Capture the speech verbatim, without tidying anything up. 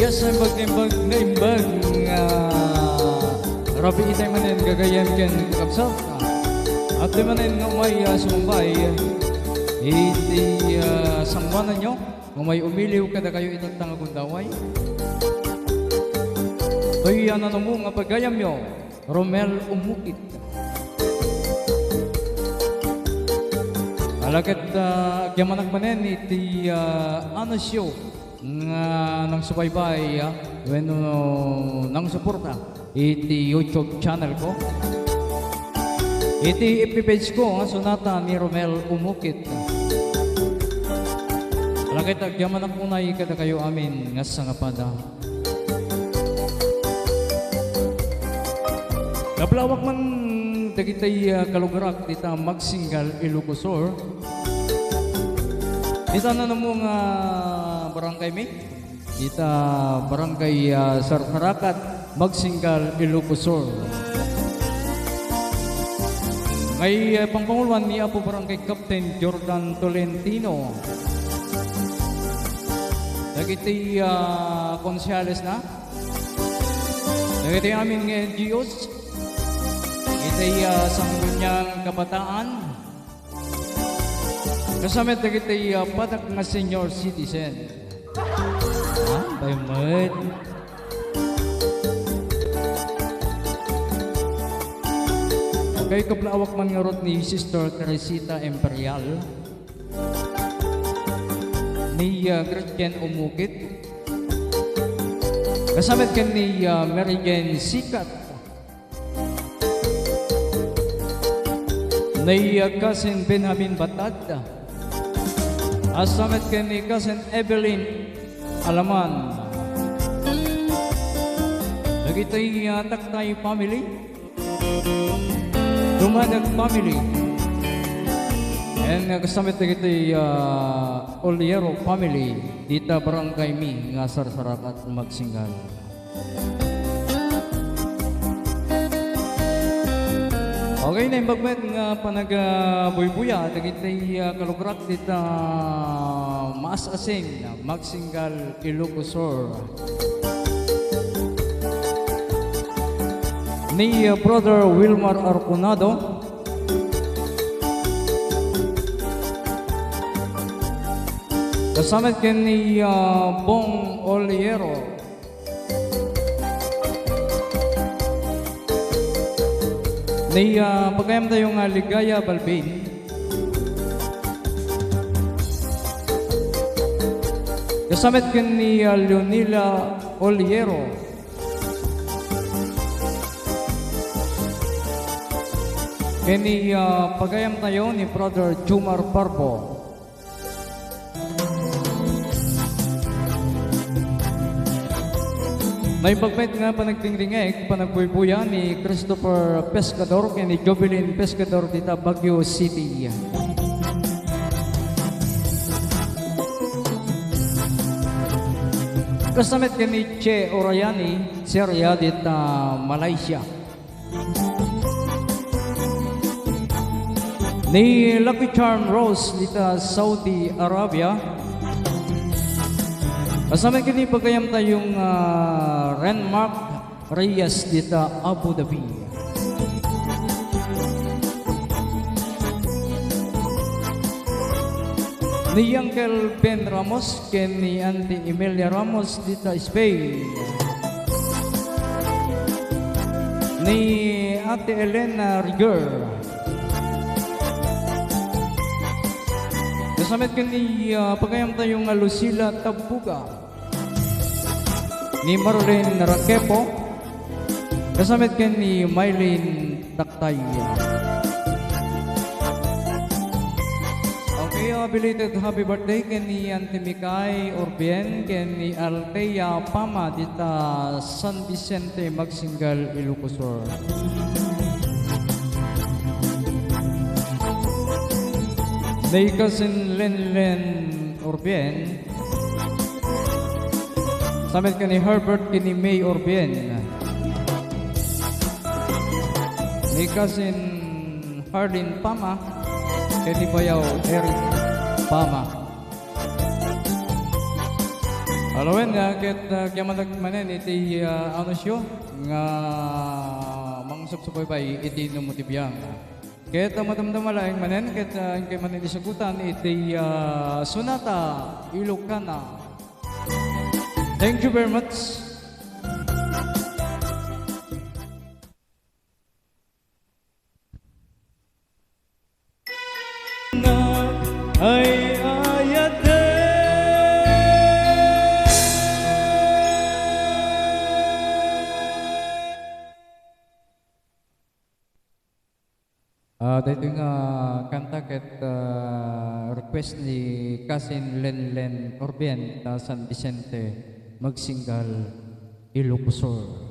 Yes, naimbag, naimbag, naimbag nga rabii tayo manen gagayyem ken kakabsat. At di manen nga umay, ah, sumambay iti, ah, sangoananyo, nga umay umiliw kadakayo itatta nga gundaway. Toy, ah, nanamo nga pagayamyo, Romel Umukit. Ala ket, ah, agyamanak manen iti, ah, anusyo nga nangsubaybay, ah, wenno nangsuporta iti YouTube channel ko. Iti F B page ko nga Sonata ni Romel Umukit. Ala ket agyamanak unay kadakayo amin nga sangapada. Nablawak man dagiti, ah, kalugrak dita Magsinggal, Ilocos Sur. Dita nanamo nga barangay mi? Dita barangay, ah, Sarsarakat, Magsinggal, Ilocos Sur. Ngay, ah, pangpanguloan ni Apo Barangay Captain Jordan Tolentino. Dagiti, ah, konsehales na. Dagiti amin nga N G Os, iti, ah, Sangguniang Kabataan, kasamet dagiti, ah, padak nga senior citizen. Ah, bay met. Okay, kablawak man ngarud ni Sister Teresita Imperial, ni, ah, Gretchen Umukit, kasamet ken ni, ah, Mary Jane Sikat, ni, ah, Cousin Benjamin Batad, kasamet ken ni Cousin Evelyn Alaman. Dagiti, ah, Taktay family, Dumadag family, and, ah, kasamet dagiti, ah, Oliero family, dita barangay mi nga Sarsarakat, Magsinggal. Okay, naimbag met nga panagabuybuya dagiti, ah, kalugrak dita Maas-asing, Magsinggal, Ilocos Sur. Ni, uh, Brother Wilmar Arconado. Kasamet ken ni, uh, Bong Oliero. Ni, uh, pagayamtayo nga Ligaya Balbin. Kasamet ken ni, ah, Leonila Oliero. Ken ni, ah, pagayamtayo ni Brother Jomar Barbo. Naimbag met nga panagdingdingeg, panagbuybuya ni Christopher Pescador ken ni Jovelyn Pescador dita Baguio City. Kasta met ken ni Che Orayani, Seria dita Malaysia. Ni Lucky Charm Rose dita Saudi Arabia. Kasta met ken ni pagayamtayo nga, ah, Renmark Reyes dita Abu Dhabi. Ni Uncle Ben Ramos ken ni Auntie Emilia Ramos dita Spain. Ni Ate Elena Rigor. Kasta met ken ni, ah, pagayamtayo nga Lucila Tabuga. Ni Marlene Raquepo. Kasta met ken ni Mylene Taktay. Okay, a belated happy birthday ken ni Auntie Mikay Urbien, ken ni Althea Pama dita San Vicente, Magsinggal, Ilocos Sur. Ni Cousin Lenlen Urbien. Kasta met ken ni Herbert ken ni May Urbien. Ni Cousin Harlin Pama, ken ni Bayaw Eric Pama. Alawen, ah, ket, ah, kayamanak manen iti, ah, anuncio nga mangsupsubaybay iti Inno Mo Ti Biag. Ket, ah, madamdama laeng manen, ket, ah, inkay manen isagutan iti, ah, Sonata Ilocana. Thank you very much. Ay, ayat. Ah, daytoy nga kanta ket, ah, request ni Cousin Lenlen Orben ta San Vicente, Magsinggal, Ilocos Sur.